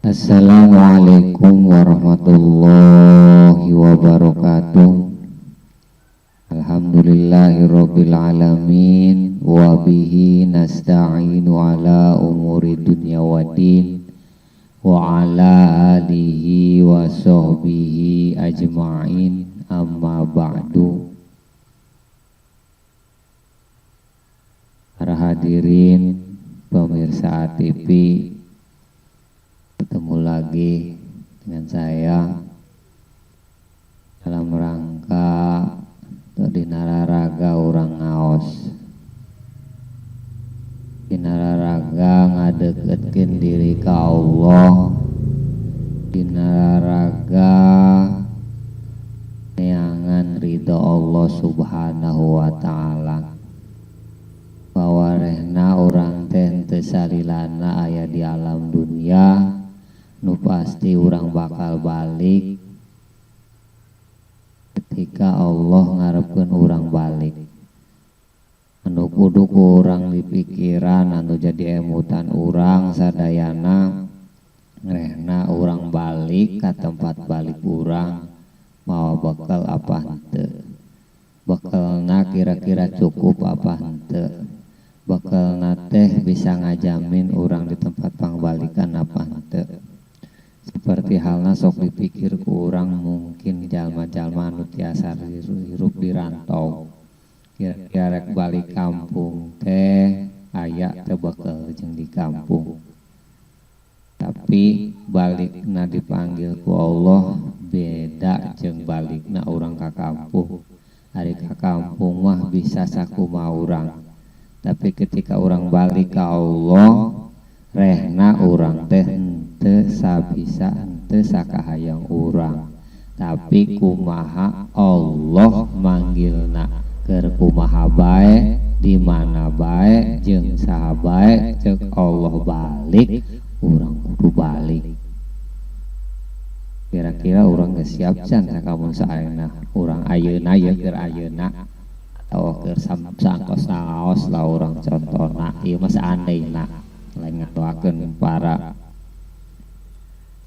Assalamualaikum warahmatullahi wabarakatuh. Alhamdulillahirabbil alamin wa bihi nasta'inu ala umuri dunya waddin wa ala alihi wa sahbihi ajma'in, amma ba'du. Para hadirin pemirsa ATV, ketemu lagi dengan saya dalam rangka atau dina raraga urang ngaos, dina raraga ngadeketkeun diri ka Allah, dina raraga neangan ridho Allah Subhanahu wa Ta'ala. Pawarehna urang teh teu salilana aya di alam dunia, nu pasti urang bakal balik ketika Allah ngarepkeun urang balik. Anu kudu ku urang dipikiran, anu jadi emutan urang sadayana, rehna urang balik ka tempat balik urang mawa bekal apa henteu, bekalna kira-kira cukup apa henteu, bekalna teh bisa ngajamin urang di tempat pangbalikan apa henteu. Seperti halna sok dipikir ku urang, mungkin jalma-jalma anu tiasa hirup di rantau, kira-kira rek balik kampung teh aya teu bekal jeung di kampung. Tapi balikna dipanggil ku Allah beda jeung balikna urang ka kampung. Ari ka kampung mah bisa sakumaha urang, tapi ketika urang balik ka Allah, rehna urang teh henteu sabisa, henteu sakahayang urang, tapi kumaha Allah manggilna, keur kumaha bae, di mana bae, jeung saha bae, cek Allah balik, urang kudu balik. Kira-kira urang geus siap can sakamun saena urang ayeuna ye, keur ayeuna atau keur saangtos ngaos lah urang contona? Ieu mah saandaina, lain ngadoakeun para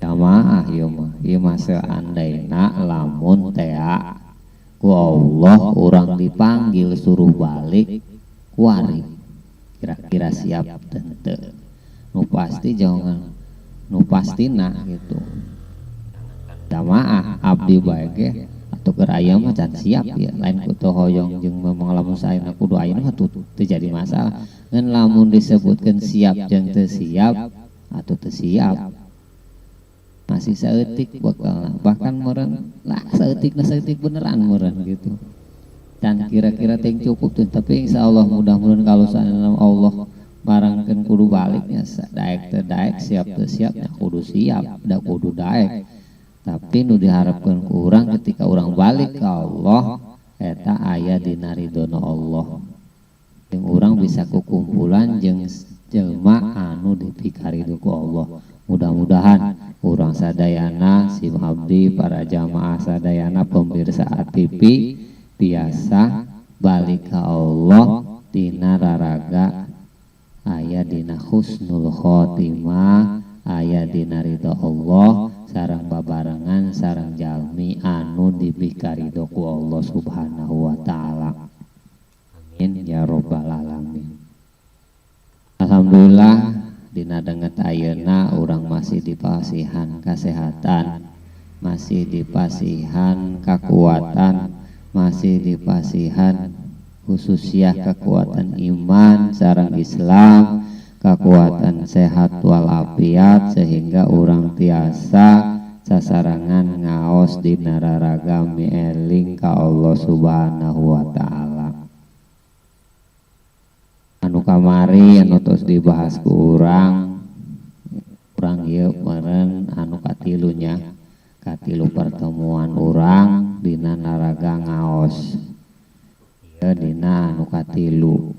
jamaah ieu mah. Ieu mah seandaina lamun tea ku Allah urang dipanggil suruh balik kuari, kira-kira siap teu? Nu pasti jangan, nu pastina gitu, jamaah abdi bae ge atau keur aya mah can siap ya. Lain ku teu hoyong jeung memang lamun saena kudu ayeuna mah teu jadi masalah, ngan lamun disebutkeun siap jeung teu siap atau teu siap masih saeutik bakalna, bahkan meureun lah saeutik na saeutik beneran meureun gitu dan kira-kira teh cukup tuh. Tapi insya Allah mudah-mudahan kalau seandainya Allah barangkeun kudu baliknya, daek teu daek, siap teu siap nya kudu siap da kudu daek. Tapi nu diharapkan ku urang ketika urang balik ke Allah eta aya dina ridona Allah jeung urang bisa kukumpulan jeung jelma anu dipikarido ku Allah. Mudah-mudahan urang sadayana, sim abdi, para jamaah sadayana, pemirsa ATV biasa balik ke Allah dina raraga aya dina husnul khotimah, aya dina ridho Allah, sareng babarengan sareng jalmi anu dipikarido ku Allah Subhanahu wa Ta'ala. Amin ya robbal alamin. Alhamdulillah dina danget ayeuna urang masih dipasihan kesehatan, masih dipasihan kekuatan, masih dipasihan khususnya kekuatan iman sareng Islam, kekuatan sehat walafiat, sehingga urang tiasa sasarangan ngaos dina raraga mieling ka Allah Subhanahu wa Ta'ala. Anu kamari anu tos dibahas ku urang, urang ieu meureun anu katilunya, katilu pertemuan urang dina naraga ngaos ieu, dina anu katilu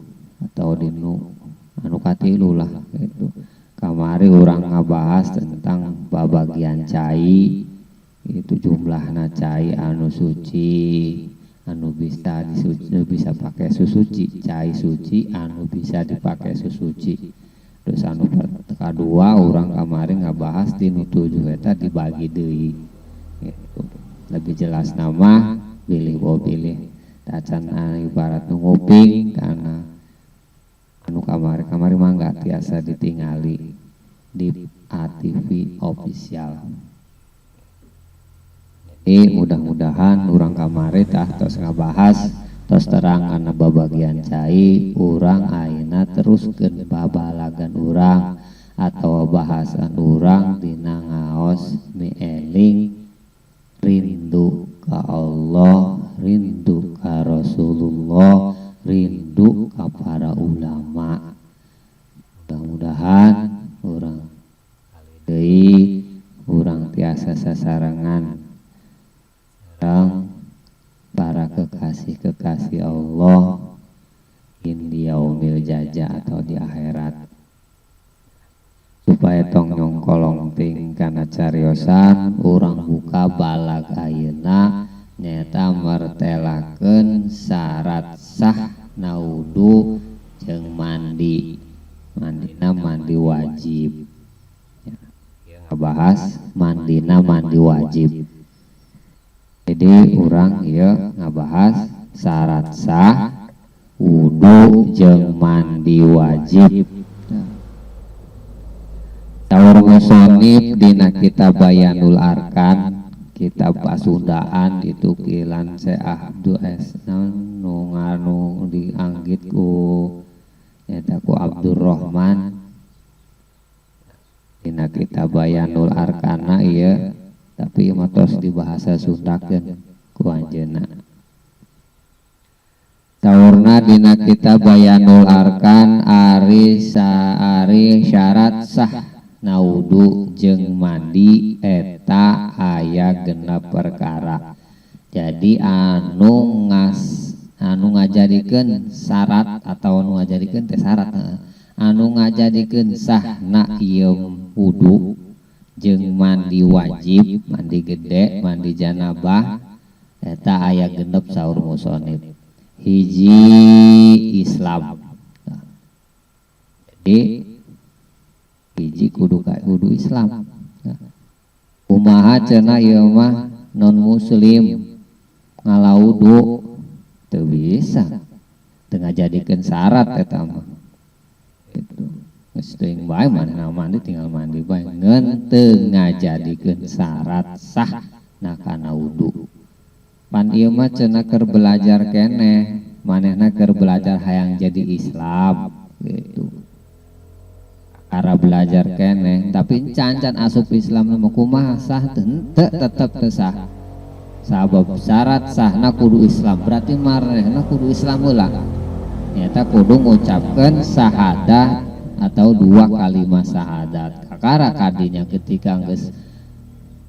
atau dinu anu katilu lah gitu. Kamari urang ngabahas tentang babagian cai itu, jumlahna cai anu suci, anu bisa disuci, anu bisa pakai susuci, cai suci anu bisa dipakai susuci. Terus anu kedua urang kemarin ngabahas Pasti nu tujuh eta dibagi deui gitu. Lebih jelas nama bilih bawa bilih tacan ibarat nu nguping karena anu kamari-kamari mangga tiasa ditingali di ATV official. Jadi mudah-mudahan urang kamari tah tos ngabahas, tos terang karena babagian cai. Urang ayeuna teruskeun babalagan urang atau bahasan urang dina ngaos mieling rindu ka Allah, rindu ka Rasulullah, rindu ka para ulama. Mudah-mudahan urang deui urang tiasa sasarengan sareng para kekasih-kekasih Allah in yaumil jaza atau di akhirat, supaya tong nyongkolong ting kana cariosan. Urang buka balag ayeuna nyata mertelakeun syarat sah na wudu jeung mandi, mandina mandi wajib ya. Ngabahas mandina mandi wajib. Jadi urang ieu ngabahas syarat sah wudu jeung mandi wajib. Saur musonif dina kitab Bayanul Arkan, kitab Pasundaan ditukilan Syekh Abdul S nu nganu dianggit ku nyata ku Abdurrahman dina kitab Bayanul Arkana ieu, tapi ieu mah tos di bahasa Sundakeun ku anjeunna. Saurna dina kitab Bayanul Arkan, ari saari syarat sah na wudu jeung mandi eta aya 6 perkara. Jadi anu ngas anu ngajadikeun syarat atau anu ngajadikeun teh syarat, anu ngajadikeun sahna ieu wudu jeung mandi wajib, mandi gede, mandi janabah eta aya 6 saur musonif. Hiji, Islam. Nah, jadi hiji kudu kudu Islam. Nah, kumaha cenah ieu mah non muslim ngala wudu? Teu bisa, teu ngajadikeun syarat eta mah gitu. Geus teuing bae manehna mandi, tinggal mandi bae, ngan teu ngajadikeun syarat sah na kana wudu. Pan ieu mah cenah keur belajar keneh, manehna keur belajar hayang jadi Islam gitu. Ara belajar keneh tapi can-can asup Islam mah kumaha sah? Teu, tetep teu sah. Sabab syarat sahna kudu Islam, berarti manehna kudu Islam heula, nyata kudu ngucapkeun syahadah atau dua kalimat syahadat. Kakara kadinya ketika geus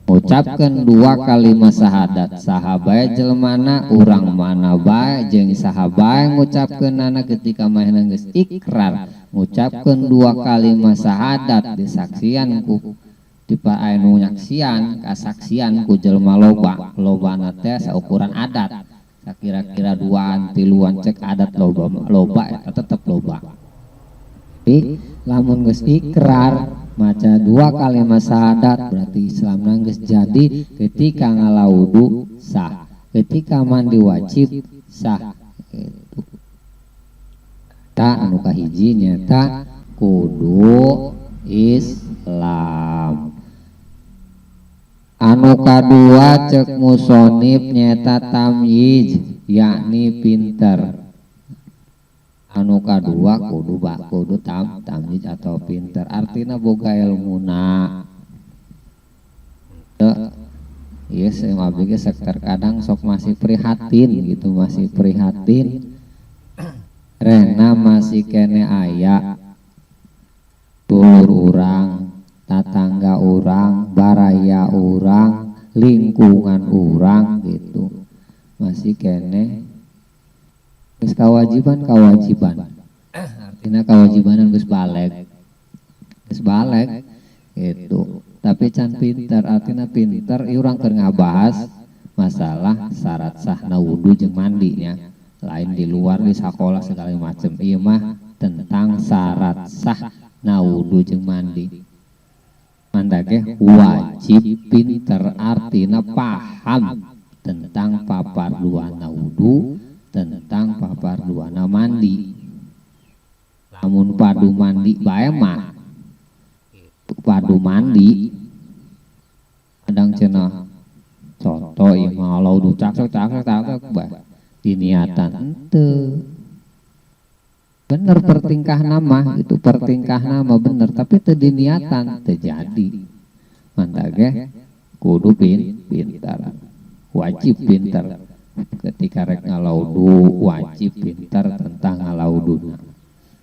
ngucapkeun dua kalimat syahadat, saha bae jelemana, urang mana bae jeung saha bae ngucapkeunana, ketika manehna geus ikrar ngucapkeun dua kalimat syahadat disaksian ku tipa anu nyaksian, kasaksian ku jelema loba, lobana teh saukuran adat sakira-kira duaan tiluan cek adat loba loba eta tetep loba. Tapi lamun geus ikrar maca dua kalimat syahadat berarti Islam geus jadi. Ketika ngala wudu sah, ketika mandi wajib sah gitu. Ta anu kahiji nyata kudu Islam. Anu kadua cek musonif nyata tamyiz, yakni pinter. Anu kadua kudu bak kudu tamyiz atau pinter, artinya boga ilmuna. Iya, saya abdi ge terkadang sok masih prihatin gitu, masih prihatin rehna masih kene aya dulur urang, tatangga urang, baraya urang, lingkungan urang gitu masih kene geus kewajiban kewajiban, artinya kewajibanan geus balig, geus balig gitu, tapi can pinter. Artinya pinter ieu urang keur ngabahas masalah syarat sahna wudu jeung mandinya, lain di luar di sekolah segala macam. Ieu mah tentang syarat sah na wudu jeung mandi. Mandage wajib pinter, artinya paham tentang paparduana wudu, tentang paparduana mandi. Lamun padu mandi bae mah, padu mandi kadang cenah, contoh ieu mah wudu cak cak cak cak bae diniatan henteu bener. Pertingkah nama itu, pertingkah nama bener, tapi teu diniatan teu jadi. Mantage kudu pintar, wajib pintar. Ketika rek ngalaudu, wajib pintar tentang ngalauduna.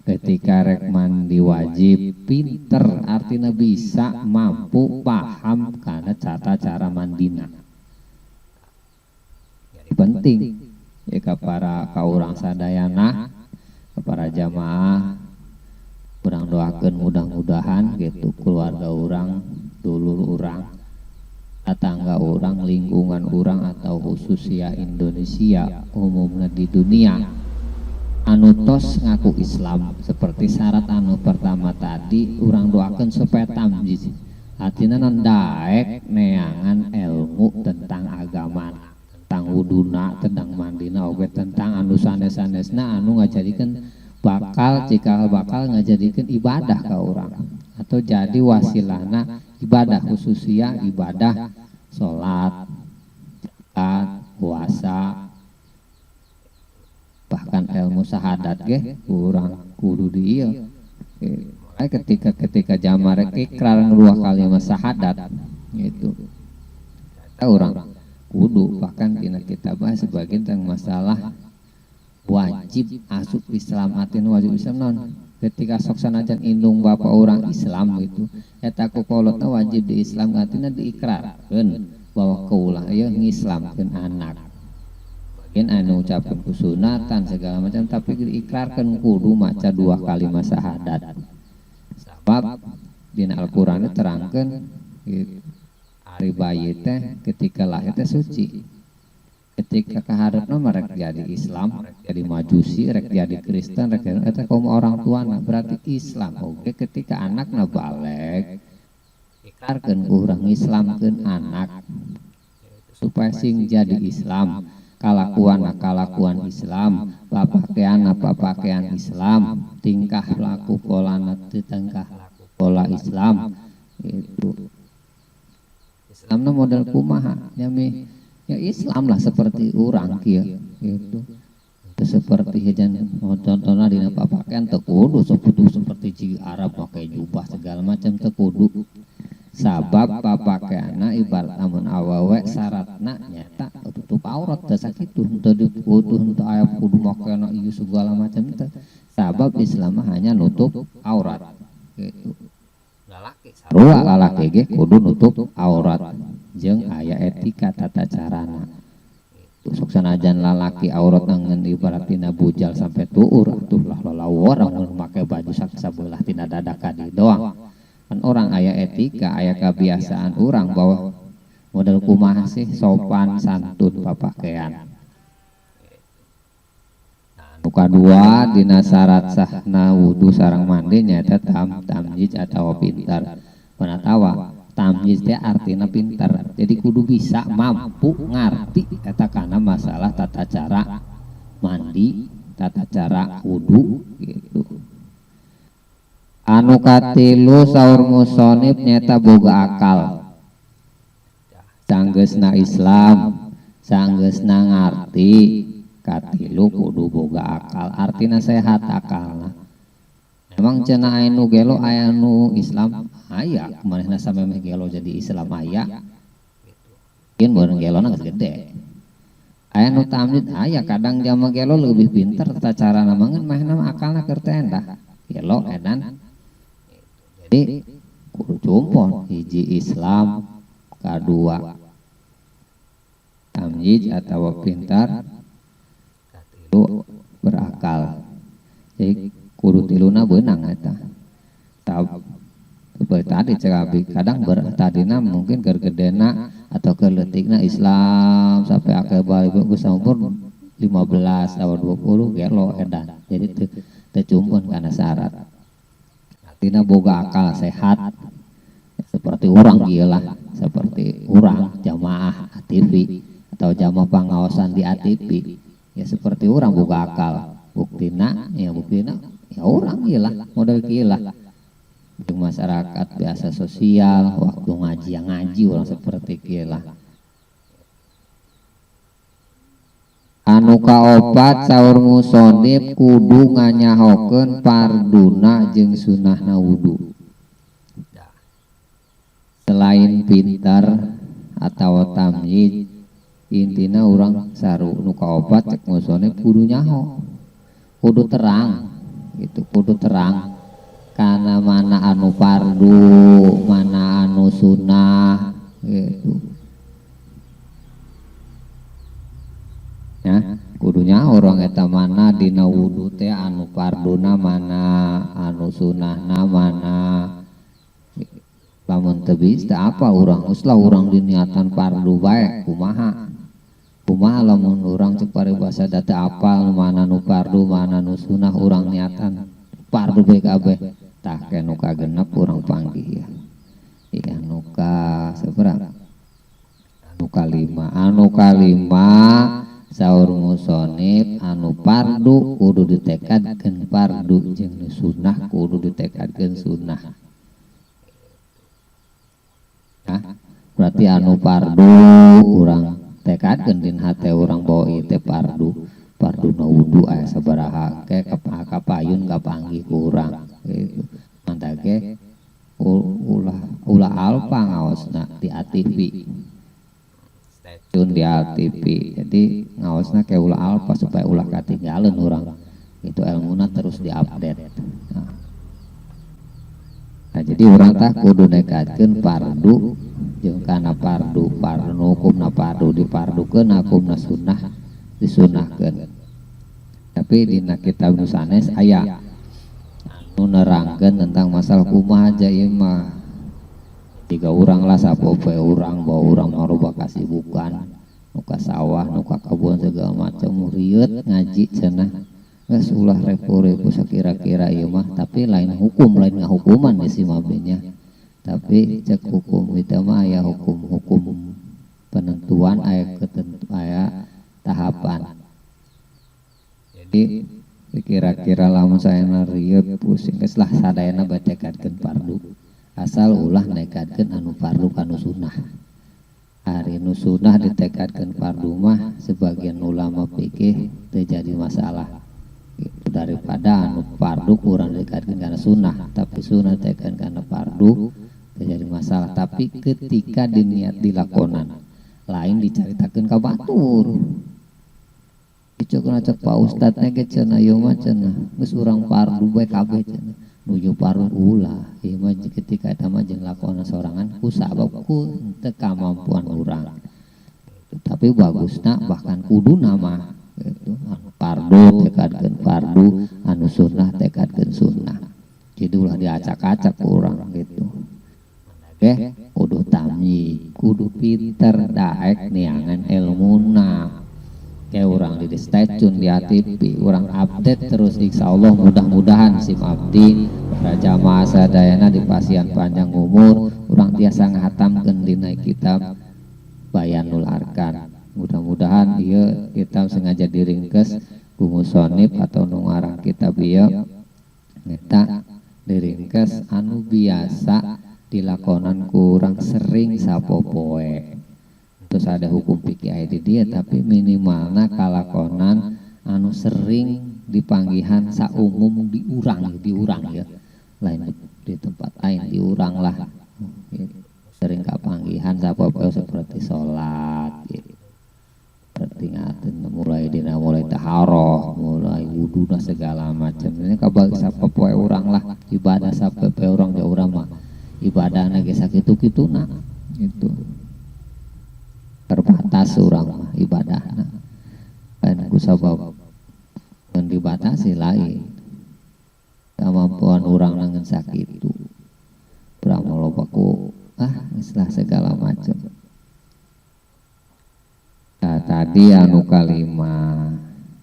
Ketika rek mandi, wajib pinter, artinya bisa, mampu, paham karena tata cara mandina. Jadi penting ya ke para kaurang sadayana, ke para jamaah. Urang doakan mudah-mudahan gitu keluarga urang, dulur urang, tetangga urang, lingkungan urang, atau khusus ya Indonesia, umumnya di dunia, anu tos ngaku Islam seperti syarat anu pertama tadi, urang doakan supaya tamyiz, artinya non daek neangan ilmu tentang agama, tentang wuduna, tentang mandina oge, tentang anu sanes-sanesna anu ngajadikeun bakal cikal bakal ngajadikeun ibadah ke urang atau jadi wasilana ibadah, khususnya ibadah salat, zakat, puasa, bahkan ilmu syahadat ge kurang kudu di ieu. Ketika ketika jamaah rek ikrar dua kalimat syahadat itu urang kudu. Bahkan tina kita bahas sebagian tentang masalah wajib asup Islam, artinya wajib Islam non ketika sok sanajan indung bapak orang Islam gitu, eta ku kolotna wajib di Islam, artinya diikrarkeun bahwa kaulah ieu ngislamkeun anak. Mungkin anu ucapkeun kusunatan segala macam, tapi diikrarkeun kudu maca dua kalimat syahadat, sebab dina Al-Qur'an terangkeun gitu. Ari bayi teh ketika lahir teh suci, ketika kaharepna mah rek jadi Islam, rek jadi Majusi, rek jadi Kristen, rek jadi eta kaum orang tuana. Berarti Islam oke ketika anakna balig, ikrarkeun ku urang Islamkeun anak supaya sing jadi Islam, kalakuan kalakuan Islam, papakaian pakaian Islam, tingkah laku polana tingkah laku pola Islam. Itu Islamna model kumaha nyami ya Islam lah, seperti urang kieu gitu. Seperti hejan contohnya dina pakaian teu kudu seperti jig Arab pakai jubah segala macam, teu kudu, sabab papakaianna ibarat lamun awewe syaratna nyata tutup aurat teu sakitu, henteu dikudu, henteu aya kudu makena ieu segala macam teu, sabab Islam mah hanya nutup aurat gitu. Sarua lalaki ge kudu nutup aurat jeung aya etika tata carana. Sok sanajan lalaki aurat ngan ibarat tina bujal sampai tuur atuh lah, lalawor mun make baju sabelah tina dada ka dieu doang. Kan orang aya etika, aya kebiasaan orang bahwa model kumaha sih sopan santun papakaian. Nu kadua dina syarat sahna wudu sareng mandi nyaeta tamyiz atau pintar. Panatawa tamyiz teh artina pintar, jadi kudu bisa, mampu ngarti eta kana masalah tata cara mandi, tata cara wudu gitu. Anu katilu saur musonif nyata boga akal. Sanggeusna Islam, sanggeusna ngarti, katilu kudu boga akal, artina sehat akalna. Emang cenah aya nu gelo, aya nu Islam aya, manehna samemeh gelo jadi Islam aya. Mungkin bareng gelona geus gede. Aya nu tamyiz aya, kadang jama gelo lebih pinter tata carana mangeun, manehna mah akalna keur teu endah. Gelo edan. Jadi kudu cumpon, hiji Islam, kadua tamyiz atau pintar, katilu berakal. Jadi kudu tiluna beunang eta. Seperti tadi cek abi, kadang tadina mungkin keur gedena atau keur leutikna Islam sampai akhir balik geus umur 15 atau 20 gelo edan. Jadi teu cumpon kana syarat. Artina boga akal sehat. Seperti Seperti urang ieu lah, seperti urang jamaah ATV atau jamaah pangaosan di ATV ya, seperti urang boga akal. Buktina ya, buktina ya urang ieu lah, model kieu lah. Di masyarakat biasa sosial, waktu ngaji yang ngaji urang seperti kieu lah. Anu kaopat saur musonib kudu nganyahokeun farduna jeung sunahna wudu. Selain pintar atau tamyiz, intina urang saru nu kaopat cek musonib kudu nyaho, kudu terang gitu, kudu terang kana mana anu fardu, mana anu sunah gitu. Ya, kudunya orang eta mana dina wudu teh anu farduna mana, anu sunahna mana. Lamun teu bisa apa urang geus lah urang diniatan fardu bae kumaha. Kumaha lamun urang cek paribasa da teu apal mana nu fardu mana nu sunah urang niatan fardu bae kabeh. Tah ke nu kagenep urang panggih ya. Iya nu ka sabaraha? Anu kalima, anu kalima saur musonib anu fardu kudu ditekadkeun fardu jeung nu sunah kudu ditekadkeun sunah. Nah, berarti anu fardu urang tekadkeun dina hate urang bahwa ieu teh fardu, farduna wudu aya sabaraha ke kapayun kapanggih ku urang gitu. Mantap ge ulah alpa ngaosna di ATV. Tune di ATV. Jadi ngaosna ke ulah alpa supaya ulah katinggalan urang. Itu ilmuna terus diupdate. Nah. Nah, jadi urang tah kudu nekadkeun fardu jeung kana fardu, fardu hukumna fardu difardukeun, hukumna sunnah disunahkeun. Tapi dina kitab nu sanes aya anu nerangkeun tentang masalah kumaha aja ieu mah. Tiga urang lah sapopoe urang bawa urang maroba kasibukan, nu ka sawah, nu ka kebun segala macam rieut ngaji cenah. Geus ulah repo-repo sakira-kira ieu mah, tapi lain hukum, lain ngahukuman si mabenya. Tapi cek hukum kita mah aya hukum-hukum penentuan, aya ketentuan, aya tahapan. Jadi kira-kira lamun saya rieut pusing geus lah sadayana bae tekadkeun fardu. Asal ulah nekadkeun anu fardu kanu sunah. Ari nu sunah ditekadkeun fardu mah sebagian ulama fikih teu jadi masalah. Gitu, daripada anu fardu kurang ditekadkeun kana sunah, tapi sunah ditekadkeun kana fardu teu jadi masalah. Tapi ketika diniat dilakonan, lain dicaritakeun ka batur. Dicokna cek Pak Ustadz ge cenah ieu mah cenah geus urang fardu bae kabeh cenah. Nuju fardu ulah, ieu mah ketika eta mah jeung lakonan sorangan ku sabab ku teu kamampuan urang. Tapi bagusna bahkan kuduna mah gitu. Anu fardu tekadkeun fardu, anu sunnah tekadkeun sunnah. Jadi ulah diacak-acak ku urang gitu. Oke, kudu tamyiz, kudu pinter daek neangan ilmuna. Kayak urang di stay tune di ATV, urang update terus insya Allah mudah-mudahan sim abdi para jamaah sadayana di pasian panjang umur, urang tiasa ngahatamkeun dina kitab Bayanul Arkan. Mudah-mudahan ieu kitab sengaja diringkes ku musonib atau nu ngarang kitab ieu eta diringkes anu biasa dilakonan kurang sering sapopoe. Terus ada hukum fikih aya di dia, tapi minimalna kalakonan anu sering dipanggihan saumum diurang, diurang ya, lain di tempat lain diurang lah gitu. Sering kapanggihan sapopoe seperti sholat gitu. Seperti ngaten mulai dina mulai taharoh, mulai wudu dan segala macam. Ini kabag sapopoe urang lah, ibadah sapopoe urang ja urang mah ibadahna ge sakitu-kituna gitu. Terbatas urang mah ibadahna. Kan ku sabab mun dibatasi lain. Kemampuan urang ngan sakitu. Urang loba ku geus lah segala macam. Nah, tadi anu kalima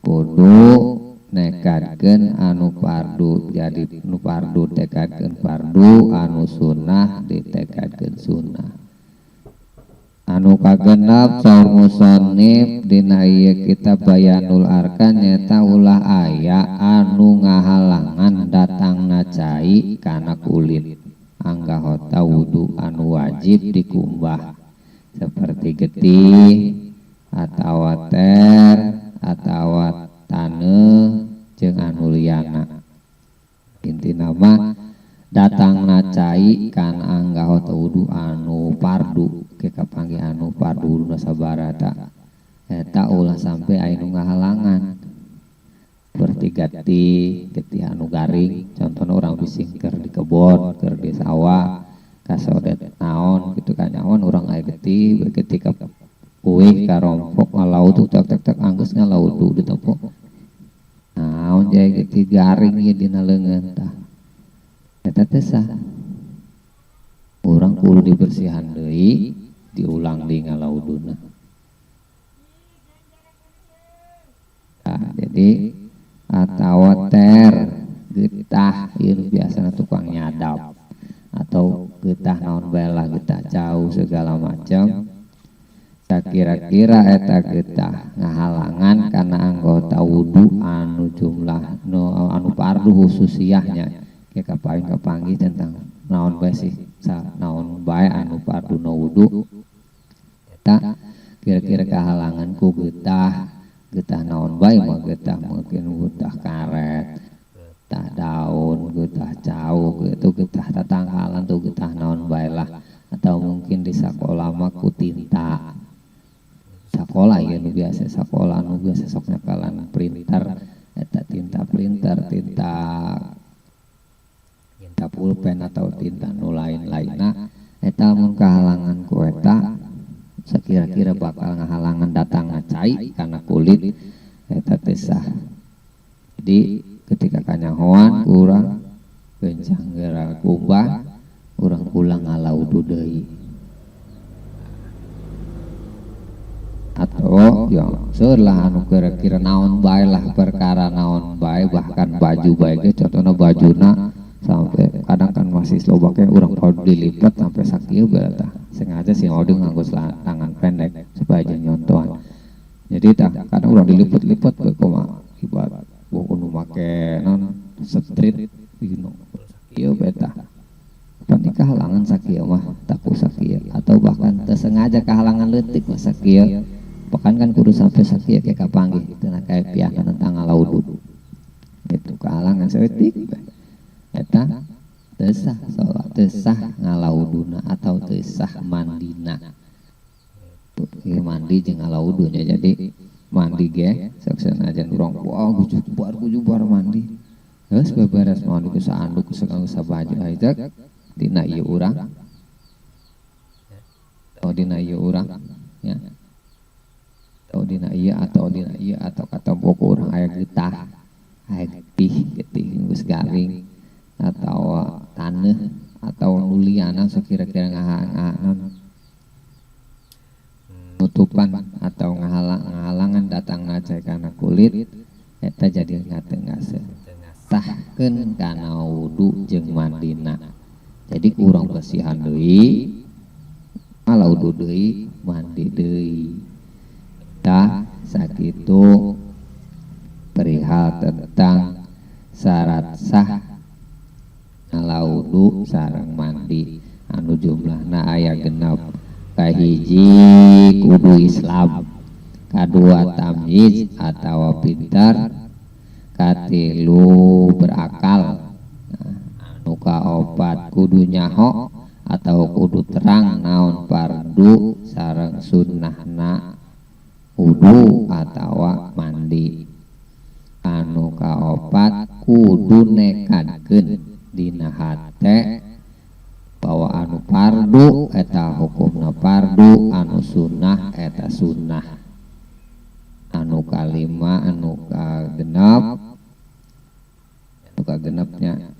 kudu Nekadkeun anu fardu jadi nu fardu tekadkeun fardu, anu sunnah ditekadkeun sunnah. Anu kagenep saur musannif dina ieu kitab Bayanul Arkan nyaeta ulah aya anu ngahalangan datangna cai kana kulit anggahota wudu anu wajib dikumbah seperti getih atawa ter atawa taneuh jeung anu liyana. Intina mah datangna cai kana anggahota wudu anu fardu ke kapanggih anu fardu wuduna sabarata eta ulah sampai aya nu ngahalangan seperti getih, getih anu garing contohna urang bising keur di kebon keur di sawah kasodet naon kitu kanyahoan urang aya getih getih ka uih karompok ngalaudu tek tek tek anggeus ngalaudu ditempo naon jaya getih garing ieu dina leungeun tah eta teh sah urang kudu dibersihan deui diulang deui ngalauduna. Nah, jadi atawa ter getah ieu biasana tukang nyadap atau getah naon bae lah getah jauh segala macam sakira-kira eta getah ngahalangan kana anggota wudu anu jumlah nu anu fardu khususiyahnya ke kapaing kapanggih tentang naon bae sih sa naon bae anu fardu nu wudu eta kira-kira kahalangan ku getah getah naon bae mah getah mungkin getah karet getah daun getah cau gitu getah tatangkalan tuh getah naon bae lah atau mungkin di sakola mah ku tinta sakola ya nu biasa sakola nu biasa sok nyakalan printer eta tinta printer tinta tinta pulpen atau tinta nu lain-lainna eta mun kahalangan ku eta sakira-kira bakal ngahalangan datang cai kana kulit eta teh sah. Jadi ketika kanyahoan urang kencang geura kumbah urang ulang ngalaudu deui atau ya seueur lah anu kira-kira naon bae lah perkara naon bae bahkan baju bae ge contohna bajuna sampai kadang kan masih loba ge urang kudu dilipat sampai sakieu bae tah sengaja si Oding nganggo tangan pendek supaya jeung nyontohan. Jadi tah kadang urang dilipet-lipet bae kumaha ibarat kudu make naon street gitu sakieu bae tah pan kahalangan sakieu mah taku sakieu atau bahkan teu sengaja kahalangan leutik mah sakieu bahkan kan kudu sampai sakieu ke kapanggih teu kaepiahan tentang ngalaudu itu kahalangan saeutik eta teu sah salat teu sah ngalauduna atau teu sah mandina. Ieu mandi jeung ngalaudunya jadi mandi ge sok sanajan urang wah gujubar mandi geus beberes mandi ku saanduk ku sabaju aja dina ieu urang atau dina ieu urang ya atau dina ieu atau dina ieu atau katempo ku urang aya getah aya getih getih geus garing atau taneuh atau nuliana sakira-kira ngahalangan nutupan atau ngahalangan datang cai kana kulit eta jadi ngatengase sahkeun kana wudu jeung mandina. Jadi kurang bersihan deui ngalaudu deui mandi deui tah sakitu perihal tentang syarat sah ngalaudu sareng mandi anu jumlahna aya genep. Kahiji kudu Islam, kadua tamyiz atawa pintar, katilu berakal, anu kaopat kudu nyaho atau kudu terang naon fardu sareng sunnahna wudu atawa mandi, anu kaopat kudu nekadkeun dina hate bahwa anu fardu eta hukumna fardu, anu sunnah eta sunnah, anu kalima anu kagenep anu kagenepnya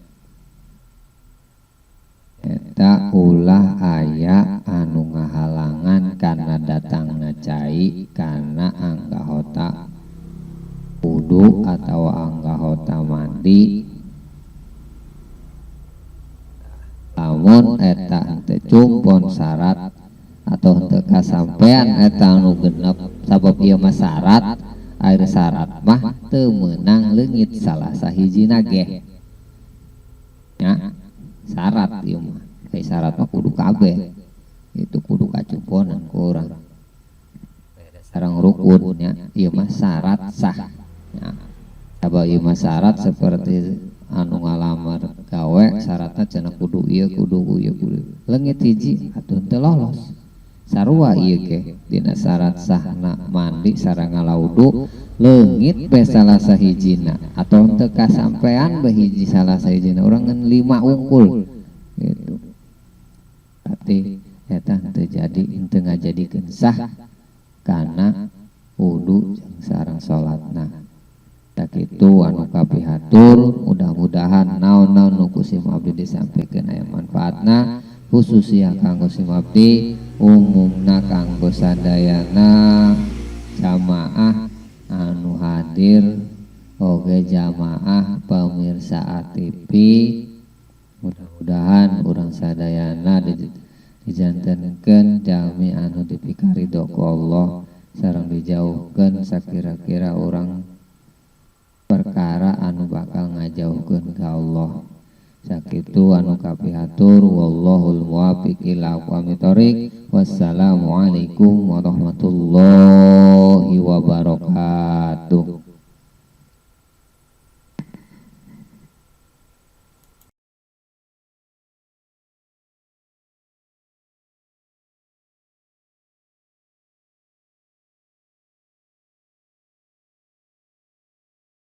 eta ulah aya anu ngahalangan kana datangna cai kana anggahota wudu atau angga Anggota mandi lamun eta henteu cumpon syarat atau henteu kasampean eta anu genep, sabab ieu mah syarat. Ari syarat mah teu meunang leungit salah sahijina ge nya. Syarat ieu mah, kayak syarat mah kudu kabeh itu, kudu kacumponan ku urang sareng rukun nya. Ieu mah syarat sah nya, sabab ieu mah syarat seperti anu ngalamar gawe, syaratna cenah kudu ieu, kudu ieu, kudu. Leungit hiji atuh teu lolos. Sarua ieu ge dina syarat sahna mandi sareng ngala wudu, leungit be salah sahijina atau teu kasampean be hiji salah sahijina, urang ngan lima ungkul gitu, berarti eta teu jadi, henteu ngajadikeun sah kana wudu jeung sareng salatna. Tah, kitu anu kapihatur. Mudah-mudahan naon-naon nu ku sim abdi disampaikan aya manfaatna, khususnya kanggo sim abdi, umumna kanggo sadayana jamaah anu hadir, oge jamaah pemirsa TV. Mudah-mudahan urang sadayana dijantenkeun jalmi anu dipikarido ku Allah sareng dijauhkeun sakira-kira urang perkara anu bakal ngajauhkeun ka Allah. Sakitu anu kapihatur, wallahul muwaffiq ila aqwamit thoriq. Wassalamualaikum warahmatullahi wabarakatuh.